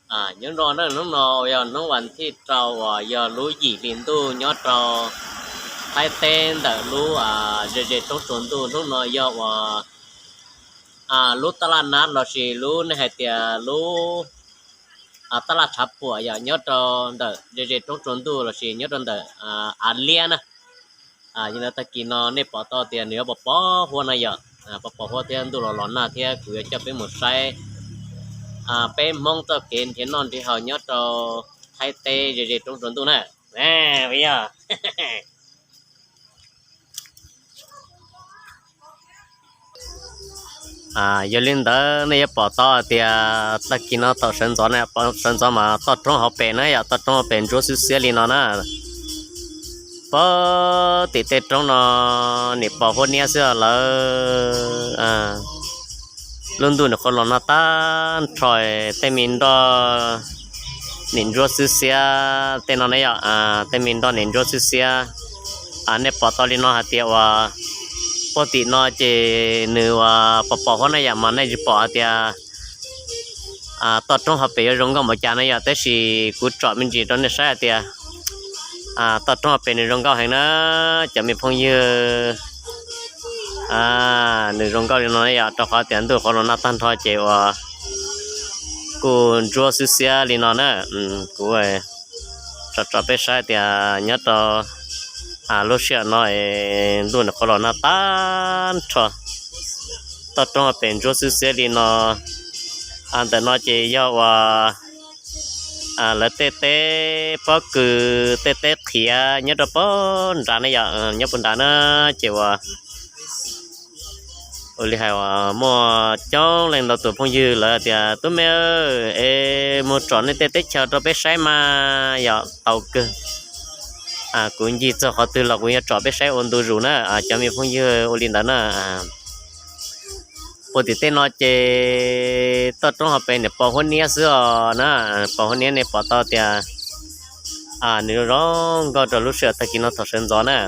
Nyob zoo na, hnub no yog hnub vas thib rau uas yog lub yim hli ntuj nyob rau Thaib teb ntawm lub ze ze roob tsuas ntuj. Hnub no yog uas lub taj laj nab lossis lub nej hais tias lub taj laj tshav puam yog nyob rau ntawm ze ze roob tsuas ntuj lossis nyob rau ntawm av liab na. Yog li tag kis no nej pom tau tias nws yuav pos pos huab no yom, pos pos huab thiab ntuj los los nag thiab kuv yuav coj peb mus saib peb Hmoob txoj kev nrhiav noj nrhiav haus nyob rau Thaib teb ze ze roob tsuas ntuj na. Yog Yog li ntawd nej yuav pom tau hais tias tag kis no thaum sawv ntxov na, sawv ntxov mas toj roob hauv pes na yom, toj roob hauv pes ntsuab xwb xiab li no na. Puag tim tej roob no nim pos huab niab xwb lawm. Lub ntuj nim qhuav los nag tag nrho, tej me nroj nim ntsuab xwb xiab tej no ne yom, tej me nroj nim ntsuab xwb xiab. Nej pom tau li no hais tias uas puag tim no ces nws uas pos pos huab na yom, mas nej tsis pom hais tias toj roob hauv pes yuav zoo nkauj npaum cas na yom, tab sis kuv tsom me ntsis rau nej saib hais tias toj roob hauv pes nws zoo nkauj heev na cov me phooj ywg. Nws zoo nkauj li no yom, rau qhov tias ntuj qhuav los nag tag nrho ces uas kuj ntsuab xwb xiab li no na. Kuv tsom tsom peb saib tias nyob rau lub sij hawm no es ntuj nws qhuav los nag tag nrho, toj roob hauv pes ntsuab xwb xiab li no. Ntawm no ces yog uas lawv tej teb pob kws tej teb qhiav nyob rau puag nrad ne yom, nyob puag nrad na. Ces uas ua li hais uas muaj coob leej ntau tus phooj ywg lawv tias tub me es mus tsom nej tej teb chaws rau peb saib mas yom, tau kawg. Kuv ncig txog qhov twg los kuv yuav tsom peb saib ua ntu zus na cov me phooj ywg, ua li ntawd na. Puag tim tej no ces toj roob hauv pes nim pos huab niab xwb os na, pos huab niab nej pom tau tias nws zoo nkauj rau lub sij hawm tag kis no thaum sawv ntxov na.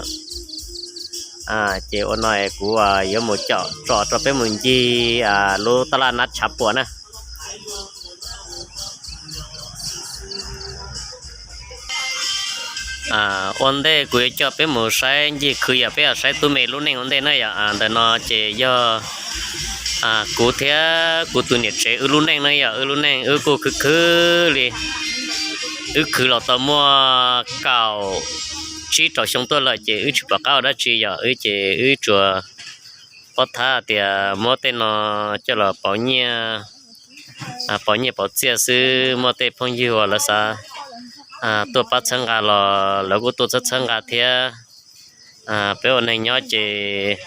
Ces ua no kuv yuav mus coj tsom rau peb mus ncig lub taj laj nab tshav puam na. Ua ntej kuv yuav coj peb mus saib ncig khwv yom, peb yuav saib tub me lub neej ua ntej na yom. Ntawm no ces yog kuv thiab kuv tus niam tsev wb lub neej na yom, wb lub neej wb kuj khwv khwv li. Wb khwv los tau muaj kaum tsib rau xyoo tuaj lawm ces wb tsis pom qab ua dab tsi yom, wb ces wb tsuas paub thab tias muab tej no coj los pauv nyiaj, pauv nyiaj pauv txiaj xwb. Muaj tej phooj ywg uas lawv xav tuaj pab txhawb nqa los lawv kuj tuaj txhawb txhawb nqa thiab. Peb ua neeg nyob ces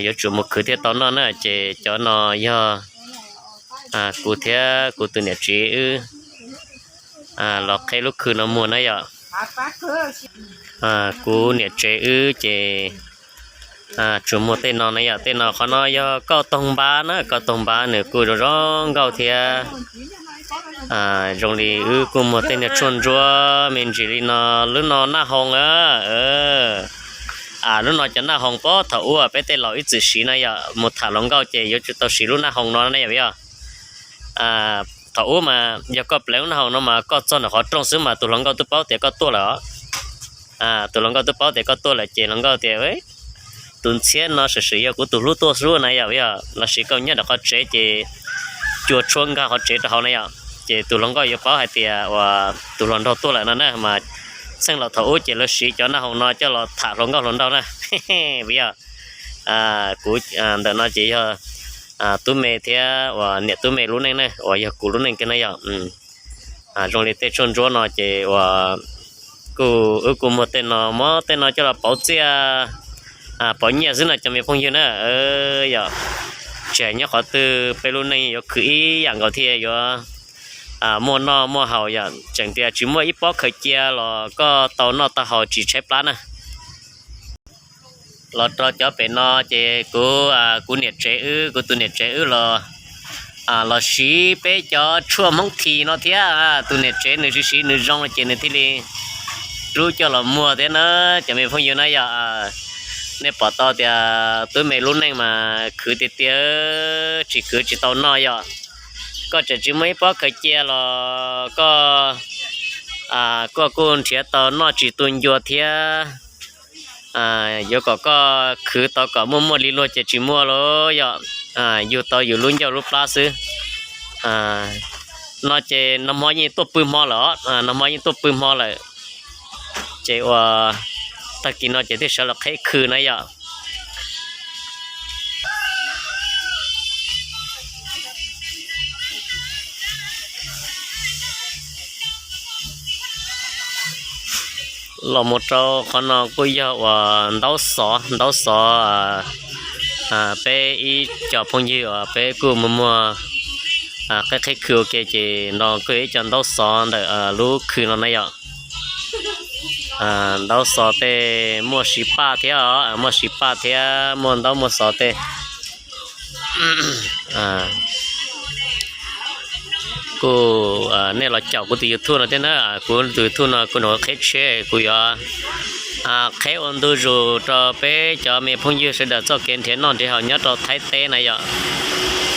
yuav tsum mus khwv thiaj tau noj na, ces cov no yog kuv thiab kuv tus niam tsev wb los qheb lub khw no muag na yom. Kuv niam tsev wb ces tsuas muag tej no na yom, tej no qhov no yog kauj toog npab na, kauj toog npab nws kuj zoo zoo nkauj thiab. Zoo li wb kuj muag tej niag tshuaj ntsuab me ntsis li no, lub no naj hoo a. Lub no cov naj hoo pob thaum ub peb tej laus ib txwm siv na yom, mus tham hluas nkauj ces yuav tsum tau siv lub naj hoo no na yom. Thaum ub mas yog koj pleev lub naj hoo no mas koj txog ntawm qhov rooj xwb mas tus hluas nkauj twb paub tias koj tuaj lawm os. Tus hluas nkauj twb paub tias koj tuaj lawm ces hluas nkauj tias, tus ntxhiab no sim sim yog kuv tus hlub tuaj xwb na yom, yog lossis koj nyob ntawm qhov tsev ces cua tshuab nkag qhov tsev rau hauv na yom, ces tus hluas nkauj yuav paub hais tias uas tus hluas nraug tuaj lawm no na. Mas txheej laus thaum ub ces lawv siv cov naj hoo no coj los tham hluas nkauj hluas nraug na. Yog kuv ntawm no ces yog tub me thiab uas niam tub me lub neej na, uas yog kuv lub neej kiag na yom. Zoo li tej tshuaj ntsuab no ces uas kuj wb kuj muag tej no, muab tej no coj los pauv txiaj pauv nyiaj xwb no cov me phooj ywg na. Yog tsis hais nyob qhov twg peb lub neej yuav khwv ib yam nkaus thiaj yuav muaj noj muaj haus yom, tseem tias tsis muaj ib pob khaws cia los koj tau noj tau haus tsis tshaib plab na. Los rau cov pem no ces kuv, kuv niam tsev wb, kuv tus niam tsev wb los, los siv peb cov tshuaj Hmoob Thi no thiab. Tus niam tsev nws siv siv nws zoo ces nws thiaj li rub coj los muag thiab na. Cov me phooj ywg na yom, nej pom tau tias tub me lub neej mas khwv tiag tiag, tsis khwv tsis tau noj yom. koj tseem tsis muaj ib pob khaws cia los koj, koj kuj nrhiav tau noj tsis tu ncua thiab. Yuav kom koj khwv tau kom muaj muaj li luag ces tsis muaj lauj yom. Yug tau yus lub ncauj lub plab xwb. No ces nag hmo yeej tuaj pw hmo lawm os, nag hmo yeej tuaj pw hmo lawm. Ces ua tag kis no ces thiaj sawv los qheb khw na yom. Los mus rau qhov no kuj yog uas ntaub xov, ntaub xov peb ib co phooj ywg uas peb kuj muag muag qheb qheb khw ua ke ces no kuj yog ib co ntaub xov ntawm lub khw no na yom. Ntaub xov tej muaj siv paj thiab os, muaj siv paj thiab muaj ntaub muaj xov tej. Kuj nej los caum kuv tus YouTube no thiab na, kuv tus YouTube no kuv nrog qheb tsheb kuv yuav qheb ua ntu zus rau peb cov me phooj ywg sawv daws txoj kev nrhiav noj nrhiav haus nyob rau Thaib teb na yom.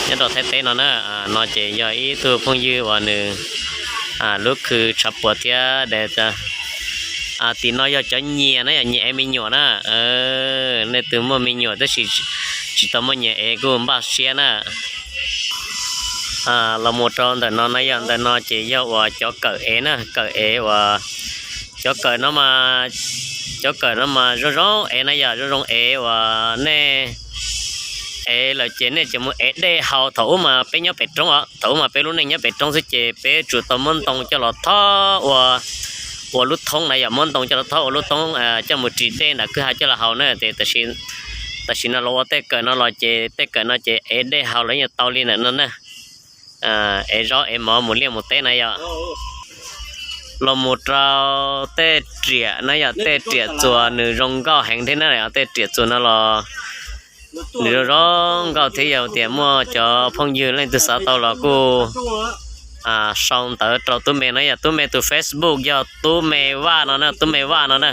Nyob rau Thaib teb no na, no ces yog ib tug phooj ywg uas nws lub khw tshav puam thiab de tim no yog cov nyias na, yog nyias ev me nyuam na. Nej tus muaj me nyuam tab sis tsis tau muaj nyias ev kuj npaj siab na. Los mus rau ntawm no na yom, ntawm no ces yog uas cov kawm ev na, kawm ev uas cov kawm no mas, cov kawm no mas zoo zoo ev na yom, zoo zoo ev uas nej ev lawm ces nej tseem mus ev dej haus. Thaum ub mas peb nyob pem roob os, thaum ub mas peb lub neej nyob pem roob xwb ces peb tsuas tau muab ntoo coj los thob ua, ua lub thoob na yom, muab ntoo coj los thob ua lub thoob coj mus ris dej nram kwj ha coj los haus na. Ces tam sim no los ua tej kawm no los ces tej kawm no ces ev dej haus los yeej tau li ntawm no na. Ev zaub ev mov mus liaj mus teb na yom. Los mus rau tej riam na yom, tej riam txuas nws zoo nkauj heev thiab na, tej riam txuas no los nws zoo zoo nkauj thiab. Yog tias muaj cov phooj ywg leej twg xav tau los kuj sau ntawv rau tub me na yom. Tub me tus Facebook yog tub me Vaj no na, tub me Vaj no na.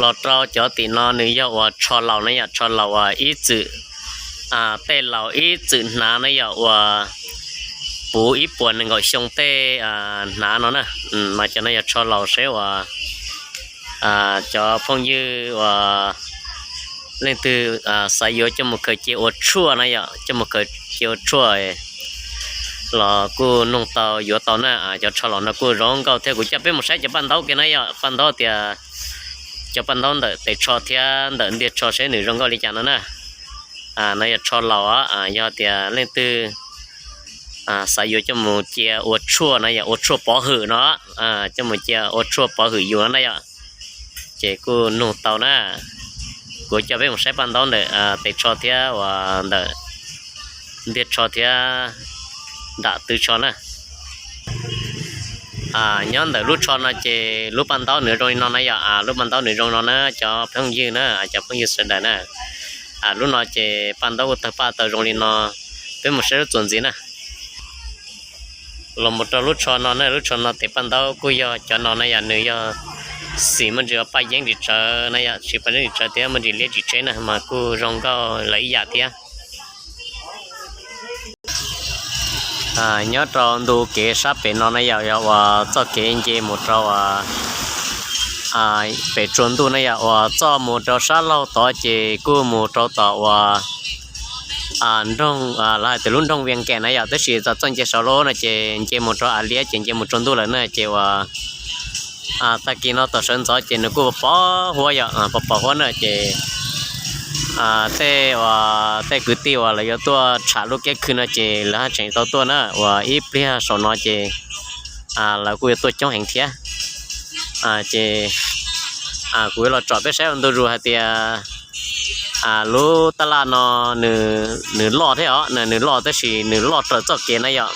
Los rau cov tim no nws yog uas tsho laus na yom, tsho laus uas ib txwm, tej laus ib txwm hnav na yom, uas puv ib puas nees nkaum xyoo tej hnav no na. Mas cov no yog tsho laus seb uas cov phooj ywg uas leej twg xav yuav coj mus khaws cia ua tshuaj na yom, coj mus khaws cia ua tshuaj los kuj noog tau yuav tau na. Cov tsho laus no kuj zoo nkauj thiab. Kuv coj peb mus saib cov paj ntaub kiag na yom, paj ntaub tias cov paj ntaub ntawm tes tsho thiab ntawm ntiag tsho seb nws zoo nkauj li cas no na. No yog tsho laus, yog tias leej twg xav yuav coj mus cia ua tshuaj na yom, ua tshuaj pov hwm no, coj mus cia ua tshuaj pov hwm yus no na yom, ces kuj noog tau na. Kuv coj peb mus saib paj ntaub ntawm tes tsho thiab uas ntawm ntiag tsho thiab nram tw tsho na. Nyob ntawm lub tsho no ces lub paj ntaub nws zoo li no na yom, lub paj ntaub nws zoo no na cov phooj ywg na, cov phooj ywg sawv daws na. Lub no ces paj ntaub kuj tawg paj tawg zoo li no, peb mus saib lub txuas ntxiv na. Los mus rau lub tsho no na, lub tsho no tes paj ntaub kuj yog cov no na yom, nws yog xim muaj ntsis paj yeeb ris tsawv na yom, tsis paj yeeb ris tsawv thiab muaj ntsis liab ris tseb na mas kuj zoo nkauj lawv ib yam thiab. Nyob rau ntu kev sab pem no na yom, yog uas txoj kev nce mus rau pem tsua ntuj na yom, uas txoj mus rau sab laug tod ces kuj mus rau tom uas nroog, lawv hais tias lub nroog Vias Nkem na yom, tab sis txoj nce saud lawm no ces nce mus rau av liab ces nce mus tsua ntuj lawm na ces uas tag kis no tom sawv ntxov ces nws kuj pov huab yom, pov pov huab na ces tej uas tej kwv tij uas lawv yuav tuaj tsham lub kiab khw no ces lawv haj tseem tau tuaj na, uas ib pliag saum no ces lawv kuj yuav tuaj coob heev thiab. Ces kuv yuav los tsom peb saib ua ntu zus hais tias lub tab laj no nws loj thiab os, nws loj tab sis nws loj raws txoj kev na yom,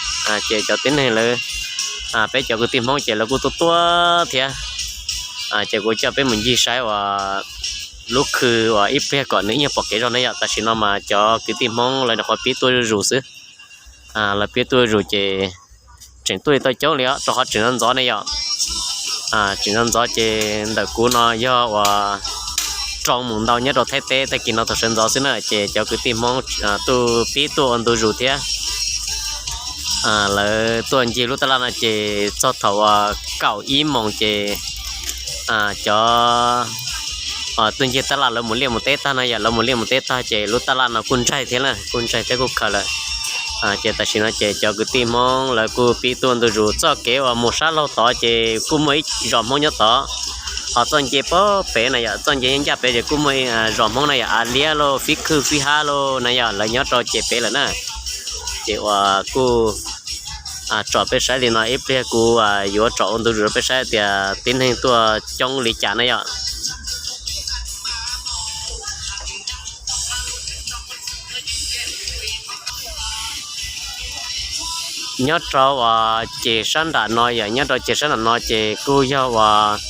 ces cov tib neeg lawv, peb cov kwv tij Hmoob ces lawv kuj tuaj tuaj thiab. Ces kuv coj peb mus ncig saib uas lub khw uas ib pliag kom nws ib nyuag pom kev zog na yom, tam sim no mas cov kwv tij Hmoob lawv nyuam qhuav pib tuaj zuj zus xwb. Lawv pib tuaj zuj zus ces tseem tuaj li tau coob li os, rau qhov tseem ntxov ntxov ne yom. Tseem ntxov ntxov ces ntawm kuv no yog uas zoo mus ntau nyob rau Thaib teb tag kis no thaum sawv ntxov xwb na, ces cov kwv tij Hmoob tuaj pib tuaj ua ntu zus thiab. Lawv tuaj ncig lub taj laj no ces txog thaum uas kaum ib moos ces cov tuaj ncig taj laj lawv mus liaj mus teb tag no yom, lawv mus liaj mus teb tag ces lub taj laj no kuj ntsaig thiab na, kuj ntsaig thiab kuj khaws lawm. Ces tam sim no ces cov kwv tij Hmoob lawv kuj pib tuaj ntu zus. Txoj kev uas mus sab laug tod ces kuj muaj ib zos Hmoob nyob tod, ho txoj nce pem na yom, txoj nce nyob ncaj pem ces kuj muaj zos Hmoob na yom, Av Liab lauj, Fib Khwj Fib Hab lauj na yom, lawv nyob rau ces pem lawm na. Ces uas kuj tsom peb saib li no, ib pliag kuv yuav tsom ua ntu zus rau peb saib tias tib neeg tuaj coob li cas na yom. Nyob rau uas ces sab nram no yom, nyob rau ces sab nram no ces kuj yog uas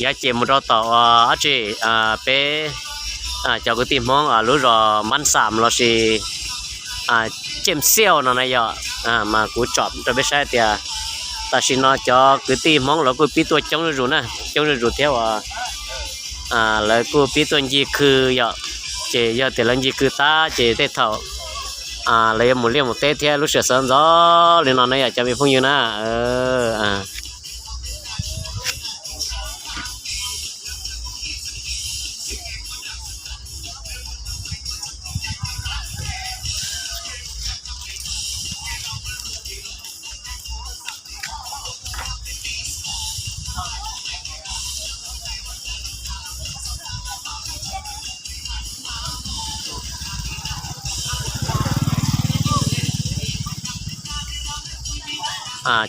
yav ces mus rau tom uas dab tsi, peb cov kwv tij Hmoob lub zos Mab Xam lossis Cem Xiauj no na yom, mas kuv tsom rau peb saib tias tam sim no cov kwv tij Hmoob lawv kuj pib tuaj coob zuj zus na, coob zuj zus thiab uas lawv kuj pib tuaj ncig khw yom. Ces yog tias lawv ncig khw tag ces tej thaum lawv yuav mus liaj mus teb thiab, lub sij hawm sawv ntxov li no na yom cov me phooj ywg na.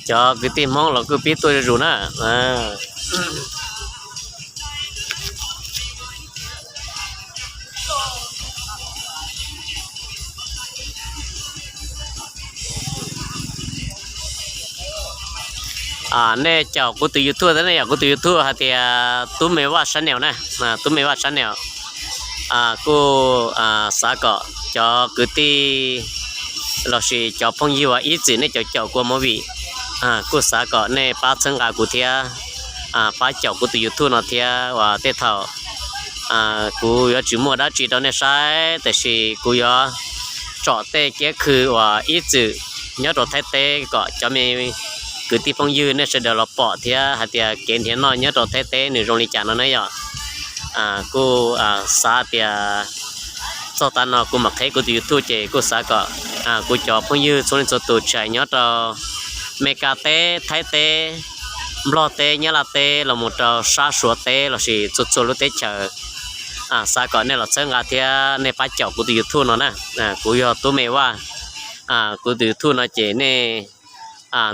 Cov kwv tij Hmoob los kuj pib tuaj zuj zus na. Nej caum kuv tus YouTube thiab, nej caum kuv tus YouTube hais tias Tub Me Vaj Channel na, Tub Me Vaj Channel. Kuj xav kom cov kwv tij lossis cov phooj ywg uas ib txwm nej caum caum kuv movie, kuj xav kom nej pab txhawb nqa kuv thiab pab caum kuv tus YouTube no thiab uas tej thaum kuv yuav tsis muaj dab tsi rau nej saib, tiam sis kuv yuav tsom tej kiab khw uas ib txwm nyob rau Thaib teb kom cov me kwv tij phooj ywg nej sawv daws los pom thiab hais tias kev nrhiav noj nyob rau Thaib teb nws zoo li cas no na yom. Kuj xav tias txog tav no kuv mam qheb kuv tus YouTube ces kuj xav kom kuv cov phooj ywg txhua leej txhua tus tsis hais nyob rau Meskas teb, Thaib teb, Nplog teb, Nyab Laj teb los mus rau sab Suav teb lossis txhua txhua lub teb chaws, xav kom nej los txhawb nqa thiab nej pab caum kuv tus YouTube no na. Kuv yog Tub Me Vaj. Kuv tus YouTube no ces nej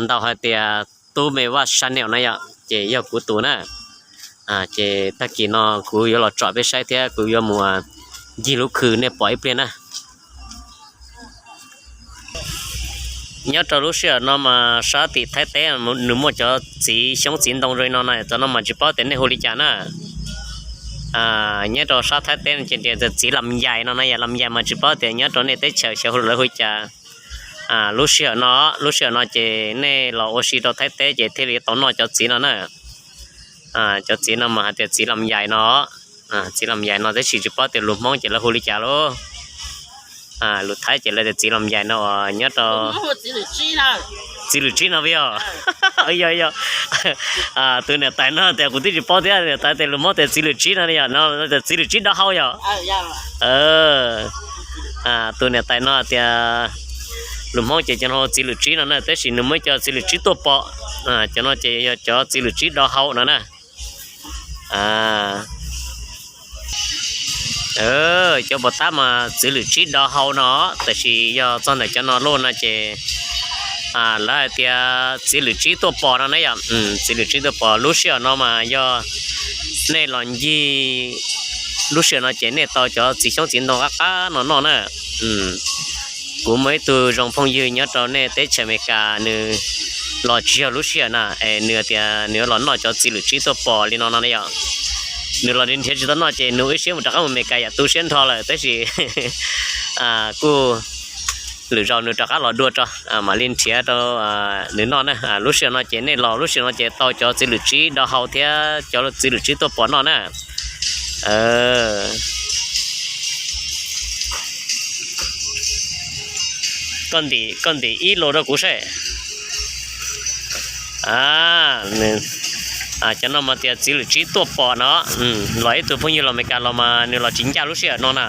ntaus hais tias Tub Me Vaj Channel na yom, ces yog kuv tus na. Ces tag kis no kuv yuav los tsom peb saib thiab kuv yuav mus ncig lub khw nej pom ib pliag na. Nyob rau lub sij hawm no mas sab tim Thaib teb nws muaj cov txiv xyoob txiv ntoo zoo li no na, cov no mas tsis paub tias nej hu li cas na. Nyob rau sab Thaib teb no ces tias txiv lam yais no na, yam lam yais mas tsis paub tias nyob rau nej teb chaws xyov hu lawv hu li cas. Lub sij hawm no, lub sij hawm no ces nej los ua si rau Thaib teb ces thiaj li tau noj cov txiv no na. Cov txiv no mas hais tias txiv lam yais no, txiv lam yais no tab sis tsis paub tias lus Hmoob ces lawv hu li cas lauj. Lus Thaib ces lawv tias txiv lam yais no uas nyob rau txiv lwm tsib no yog. Yog yog. Tus niam tais no tias kuv twb tsis paub thiab, niam tais tias lus Hmoob tias txiv lwm tsib no yog, no tias txiv lwm tsib do hau yog. Tus niam tais no tias lus Hmoob ces cov no txiv lwm tsib no na, tab sis nws muaj ib co txiv lwm tsib tuaj pom. Cov no ces yog cov txiv lwm tsib do hau no na. Cov puas tab mas txiv lwm tsib do hau no, tab sis yog txog ntawm cov no lauj no ces lawv hais tias txiv lwm tsib tuaj pom no na yom. Txiv lwm tsib tuaj pom, lub sij hawm no mas yog nej los ncig, lub sij hawm no ces nej tau cov txiv xyoob txiv ntoo qab qab no noj na. Kuv muaj ib tug zoo phooj ywg nyob rau nej teb chaws Amelikas, nws los tsis yog lub sij hawm na, es nws tias nws los noj cov txiv lwm tsib tuaj pom li no no yom. Nws los nrhiav tsis tau noj ces nws ib siab mus rov qab mus Amelikas yam tu siab nrho lawm, tab sis kuj lwm zaus nws rov qab los dua tso mam li nrhiav rau nws noj na. Lub sij hawm no ces nej los lub sij hawm no ces tau cov txiv lwm tsib do hau thiab cov txiv lwm tsib tuaj pom noj na. Koj ntim, koj ntim ib los rau kuv saib. Cov no mas tias txiv lwm tsib tuaj pom no, los ib tug phooj ywg los Meskas los mas nws los tsis ncaj lub sij hawm no na.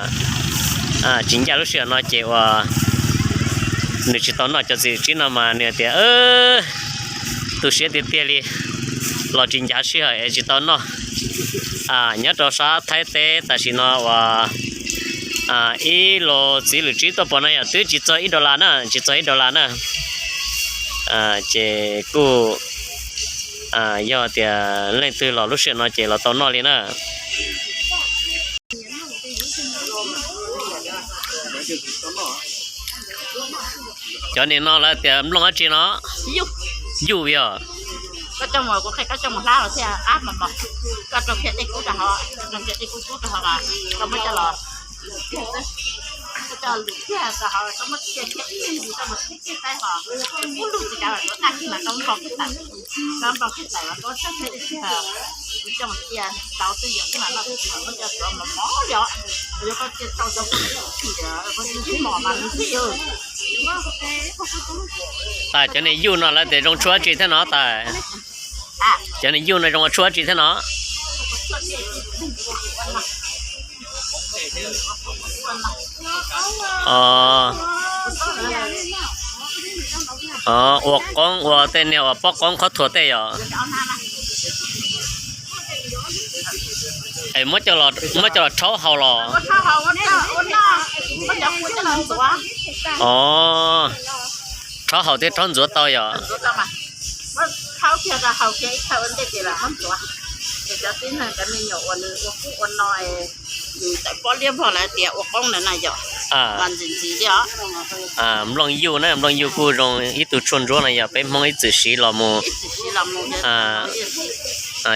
Tsis ncaj lub sij hawm no ces uas nws tsis tau noj cov txiv lwm tsib no mas nws tias tu siab tiag tiag li, los tsis ncav sij hawm es tsis tau noj. Nyob rau sab Thaib teb tam sim no uas ib los txiv lwm tsib tuaj pom no yog twb tsis txog ib dollar na, tsis txog ib dollar na. Ces kuj yog tias leej twg los lub sij hawm no ces los tau noj li na. Cov nim no lawv tias nplooj dab tsi no? Yuj yog. Tas cov niag yuj no lawv tias zoo tshuaj dab tsi thiab no tas? Cov niag yuj no zoo ua tshuaj dab tsi thiab no? Ua qoob ua tej niag uas pob qoob khaub thuas tej yom? Muab coj los rhaub haus los? Rhaub haus thiab rhaub ntxuav tau yom? Nplooj yuj na, nplooj yuj kuj zoo ib tug tshuaj ntsuab no yog peb Hmoob ib txwm siv los mus,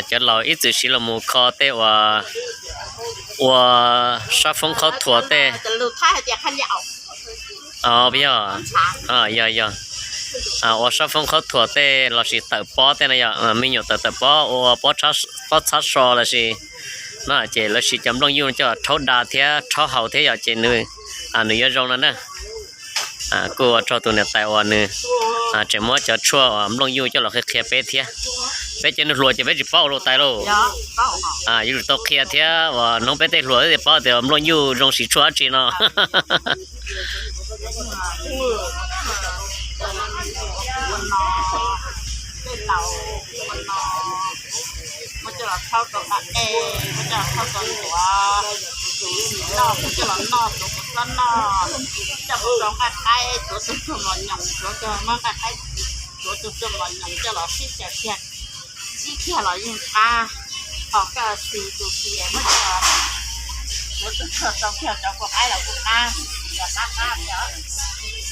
cov laus ib txwm siv los mus kho tej uas ua sab foob khaub thuas tej. Yog, yog, yog ua sab foob khaub thuas tej lossis tawm pob tej no yog me nyuam tawm tawm pob, ua pob txhab so lossis no ces lawv siv cov nplooj yuj coj rhaub da thiab rhaub haus thiab yom ces nws yuav zoo no na. Kuj ua tsaug tus niam tais uas nws tseem muab cov tshuaj uas nplooj yuj coj los qhia qhia peb thiab. Peb cov neeg hluas ces peb tsis paub ua luaj tais lauj. Yuav tsum tau qhia thiab uas hnov peb tej hluas thiaj paub tias nplooj yuj zoo siv tshuaj dab tsi no.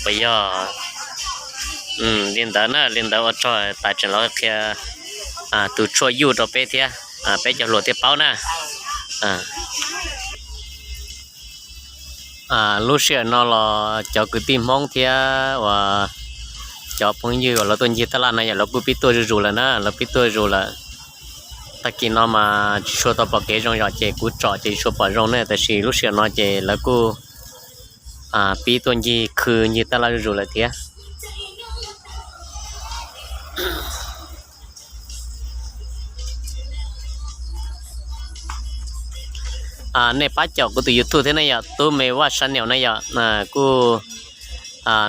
Puas yog li ntawd na, li ntawd ua tsaug tais tseem los qhia tus tshuaj yuj rau peb thiab, peb cov hluas thiaj paub na. Lub sij hawm no los cov kwv tij Hmoob thiab uas cov phooj ywg uas lawv tuaj ncig taj laj no yog lawv kuj pib tuaj zuj zus lawm na, lawv pib tuaj zuj zus lawm. Tag kis no mas tsis tshua tau pom kev zoo yom, ces kuv tsom ces tsis tshua pom zoo ne, tab sis lub sij hawm no ces lawv kuj pib tuaj ncig khw ncig taj laj zuj zus lawm thiab. Nej pab caum kuv tus YouTube thiab ne yom, Tub Me Vaj Channel ne yom, kuj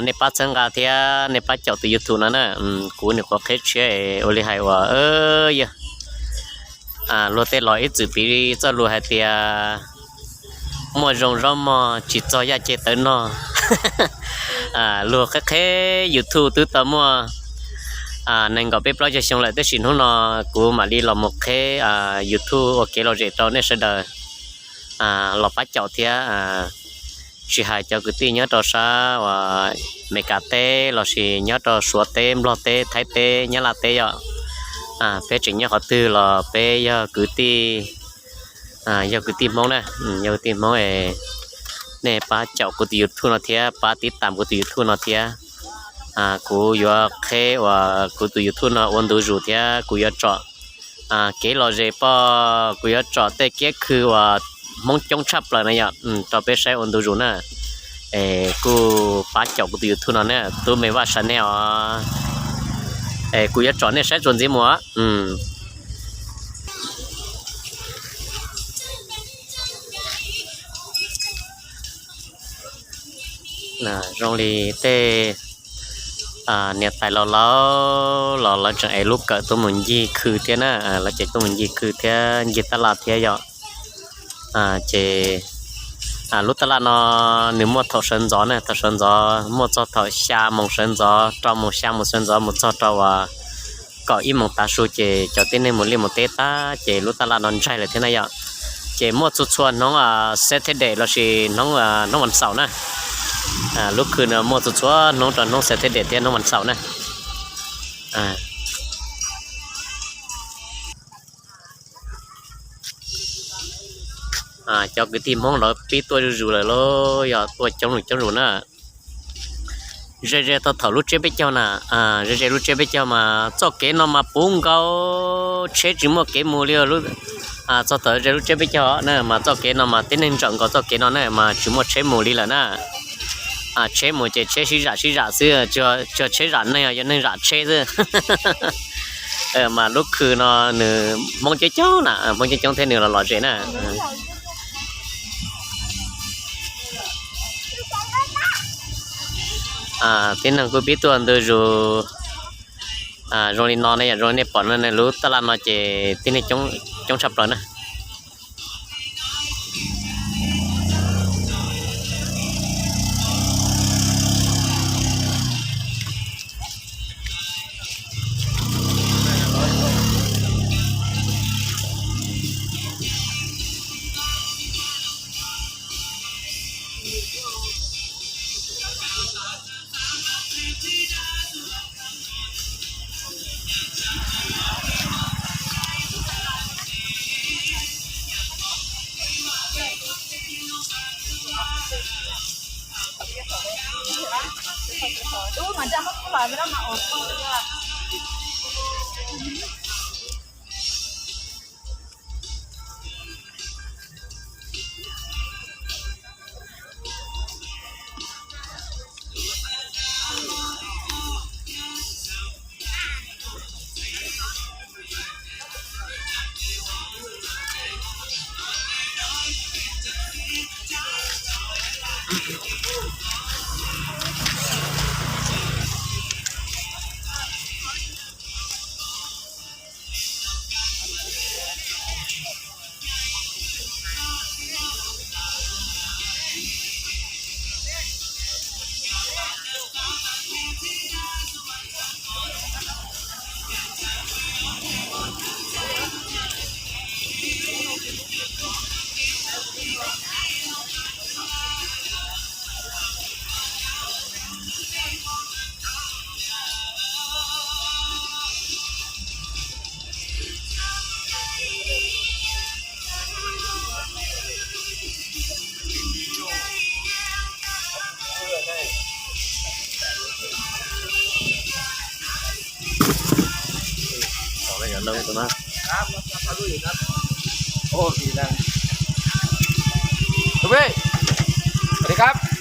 nej pab txhawb nqa thiab nej pab caum tus YouTube no na. Kuv nim qhuav qheb tshiab es ua li hais uas yog luag tej los ib txwm piv txoj lus hais tias muaj zoo zaub mog tsis txog yaj ceg tawv nog. Luag qheb qheb YouTube twb tau muaj nees nkaum peb plaub caug xyoo lawm, tab sis hnub no kuv mam li los mus qheb YouTube ua kev lom zem rau nej sawv daws los pab caum thiab. Tsis hais cov kwv tij nyob rau sab uas Meskas teb lossis nyob rau Suav teb, Nplog teb, Thaib teb, Nyab Laj teb yom, peb tseem nyob qhov twg los peb yog kwv tij, yog kwv tij Hmoob na, yog kwv tij Hmoob es nej pab caum kuv tus YouTube no thiab pab tiv tam kuv tus YouTube no thiab. Kuv yuav qheb uas kuv tus YouTube no ua ntu zus thiab kuv yuav tsom Kev lom zem pog, kuv yuav tsom tej kiab khw uas Hmoob coob tshaj plaws na yom, rau peb saib ua ntu zus na. Es kuj pab caum kuv tus YouTube no na, Tub Me Vaj Channel os. Es kuv yuav tsom nej saib txuas ntxiv mus. Zoo li tej niam tais laus laus los lawv tseem ev lub kawm tuaj mus ncig khw thiab na, lawv ces tuaj mus ncig khw thiab ncig tab laj thiab yom. Ces lub tab laj no nws muaj thaum sawv ntxov na, thaum sawv ntxov muaj txog thaum xya moos sawv ntxov, rau moos xya moos sawv ntxov mus txog rau uas kaum ib moos tav su ces cov tib neeg mus liaj mus teb tag ces lub tab laj no ntsaig lawm thiab na yom. Ces muaj txhua txhua hnub Saturday lossis hnub vas xaum na. Lub khw no muaj txhua txhua hnub rau hnub Saturday thiab hnub vas xaum na. Cov kwv tij Hmoob lawv pib tuaj zuj zus lawm lauj, yog tuaj coob zus coob zus na. Ze ze tau thaum lub tsiab peb caug na, ze ze lub tsiab peb caug mas txoj kev no mas puv nkaus, tsheb tsis muaj kev mus li. Txog thaum ze lub tsiab peb caug na mas txoj kev no mas tib neeg ntsawm nkaus txoj kev no na mas tsis muaj tsheb mus li lawm na. Tsheb mus ces tsheb sib zam sib zam xwb, tsuas tsheb zam neeg, yog neeg zam tsheb xwb. Mas lub khw no nws Hmoob coob coob na, Hmoob coob coob thiab nws los lom zem na. Tib neeg kuj pib tuaj ntw zus zoo li no ne, yog zoo li nej pom no, lub tab laj no ces tib neeg coob tshaj plaws na. Thưa quý vị, sawv daws khawb,